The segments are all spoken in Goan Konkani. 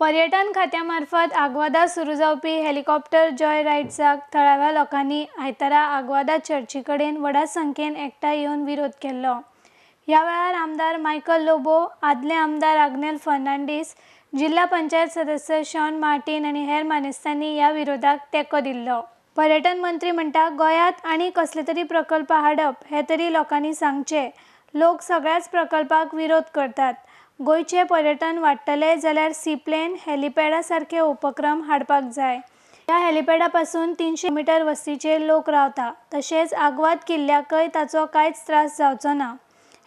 पर्यटन खात्या मार्फत आग्वादा सुरू जावपी हेलिकॉप्टर जॉय रायड्साक थळाव्या लोकांनी आयतारा आग्वादा चर्ची कडेन व्हडा संख्येन एकठांय येवन विरोध केल्लो. ह्या वेळार आमदार मायकल लोबो, आदले आमदार आग्नेल फर्नांडीस, जिल्हा पंचायत सदस्य शॉन मार्टीन आनी हेर मानेस्तांनी ह्या विरोधाक तेंको दिल्लो. पर्यटन मंत्री म्हणटा, गोंयांत आनी कसले तरी प्रकल्प हाडप हें तरी लोकांनी सांगचें. लोक सगळ्याच प्रकल्पाक विरोध करतात. गोंयचें पर्यटन वाडटलें जाल्यार सीप्लेन, हेलिपॅडा सारके उपक्रम हाडपाक जाय. ह्या हेलिपॅडा पासून 300 मिटर वस्तीचेर लोक रावता. तशेंच आग्वाद किल्ल्याकय ताचो कांयच त्रास जावचो ना.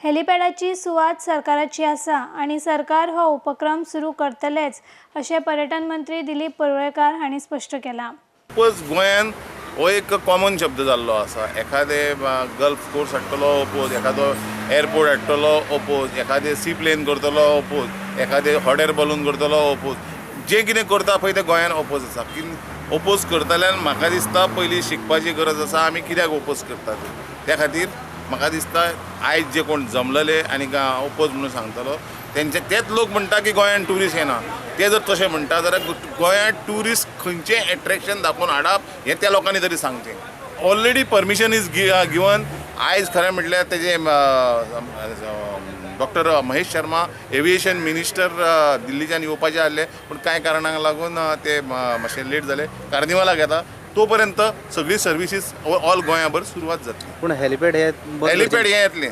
हेलिपॅडाची सुवात सरकाराची आसा आनी सरकार हो उपक्रम सुरू करतलेच, अशें पर्यटन मंत्री दिलीप परुळेकार हांणी स्पश्ट केलां. खूबच गोंयान हो एक कॉमन शब्द जाल्लो आसा. एखादे गल्फ कोर्स हाडटलो, ओपोज. एखादो एअरपोर्ट हाडटलो, ओपोज. एखादें सी प्लेन करतलो, ओपोज. एखादें हॉट एअर बलून करतलो, ओपोज. जें कितें करता पळय, तें गोंयान ओपोज आसा. की ओपोज करतल्यान म्हाका दिसता पयलीं शिकपाची गरज आसा, आमी कित्याक ओपोज करता ते. त्या खातीर म्हाका दिसता, आयज जे कोण जमलेले आनी ओपोज म्हणून सांगतलो, तेंचे तेच लोक म्हणटा की गोंयान ट्युरिस्ट येना. ते जर तशें म्हणटा जाल्यार गोंयांत ट्युरिस्ट खंयचें एट्रेक्शन दाखोवन हाडप हें त्या लोकांनी तरी सांगचें. Already permission is given. आयज खरें म्हटल्यार तेजे doctor Mahesh Sharma, aviation minister, दिल्लीच्यान येवपाचे आहले, पूण कांय कारणांक लागून ते मातशे लेट जाले. कार्निवालाक येता, तो पर्यंत सगळी सर्विसीस ऑल गोंयाभर सुरवात जातली. पूण हेलिपॅड हे बंद हेलिपॅड हें येतलें.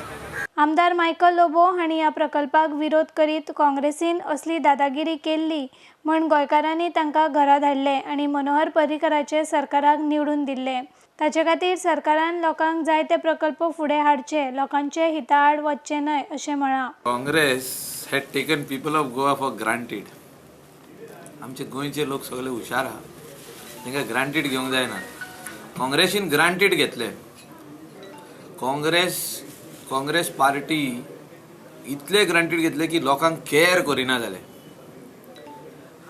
आमदार मायकल लोबो हांणी ह्या प्रकल्पाक विरोध करीत काँग्रेसीन असली दादागिरी केल्ली म्हण गोंयकारांनी तांकां घरा धाडले आनी मनोहर पर्रीकराचे सरकाराक निवडून दिल्ले. ताचे खातीर सरकारान लोकांक जाय ते प्रकल्प फुडें हाडचे, लोकांचे हिता आड वचचे न्हय, अशें म्हळां. Congress had taken people of Goa for granted. आमचे गोंयचे लोक सगळे हुशार आहा, तांकां ग्रांटेड घेवंक जायना. काँग्रेसीन ग्रांटेड घेतले. काँग्रेस पार्टी इतले ग्रांटेड घेतले की लोकांक केअर करिना जाले.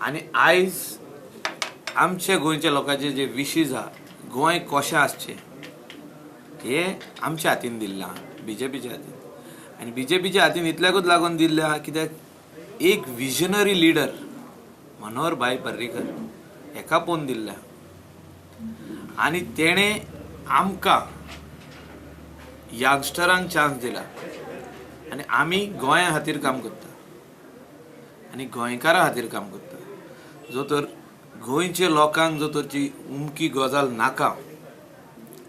आनी आयज आमच्या गोंयच्या लोकांचे जे विशीज आहा, गोंय कशें आसचें हें आमच्या हातीन दिल्लें आहा, बीजेपीच्या हातीन. आनी बीजेपीच्या हातीन इतल्याकूच लागून दिल्लें आहा, कित्याक एक विजनरी लिडर मनोहर भाई पर्रीकर हेका पळोवन दिल्लें आहा. आनी तेणें आमकां यंगस्टरांक चान्स दिला आनी आमी गोंया खातीर काम करता आनी गोंयकारां खातीर काम करता. जो तर गोंयच्या लोकांक जो तर ती उमकी गजाल नाका,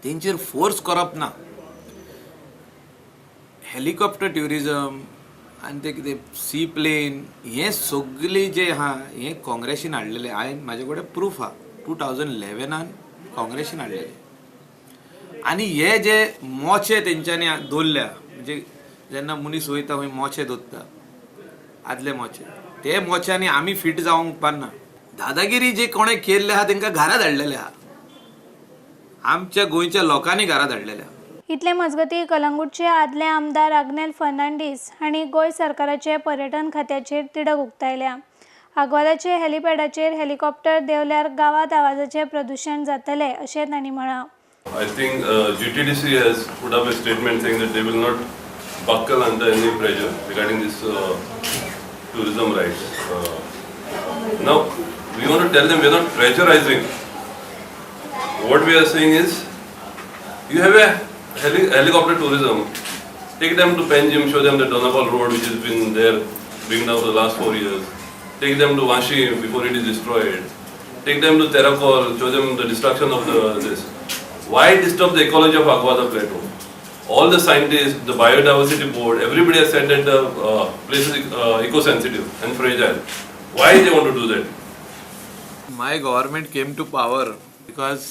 तेंचेर फोर्स करप ना. हेलिकॉप्टर ट्युरिजम आनी ते कितें सी प्लेन, हें सगळें जें आहा, हें काँग्रेसीन हाडलेलें. हांवें म्हाजे कडेन प्रूफ आहा, 2011न काँग्रेसीन हाडलेलें. आनी हे जे मोचे तेंच्यांनी दवरल्या, म्हणजे जेन्ना मनीस वयता खंय मोचे दवरता, आदले मोचे, ते मोच्यांनी आमी फिट जावंक पारना. दादागिरी जे कोणें केल्ले आहा, तेंकां घरा धाडलेले आहा. आमच्या गोंयच्या लोकांनी घरा धाडलेले आहा. इतले मजगतीं, कलंगूटचे आदले आमदार आग्नेल फर्नांडीस हांणी गोंय सरकाराचे पर्यटन खात्याचेर तिडक उक्तायल्या. आग्वादाचे हेलिपॅडाचेर हेलिकॉप्टर देंवल्यार गांवांत आवाजाचें प्रदुशण जातलें, अशें तांणी म्हळां. I think GTDC has put up a statement saying that they will not buckle under any pressure regarding this tourism rights. Now, we want to tell them we are not pressurizing. What we are saying is, you have a helicopter tourism. Take them to Panjim, show them the Dona Paula Road, which has been there, being now for the last 4 years. Take them to Vashi before it is destroyed. Take them to Terekhol, show them the destruction of the this. Why disturb the ecology of Aguada Plateau? All the scientists, the biodiversity board, everybody has said that the place is eco-sensitive and fragile. Why they want to do that? My government came to power because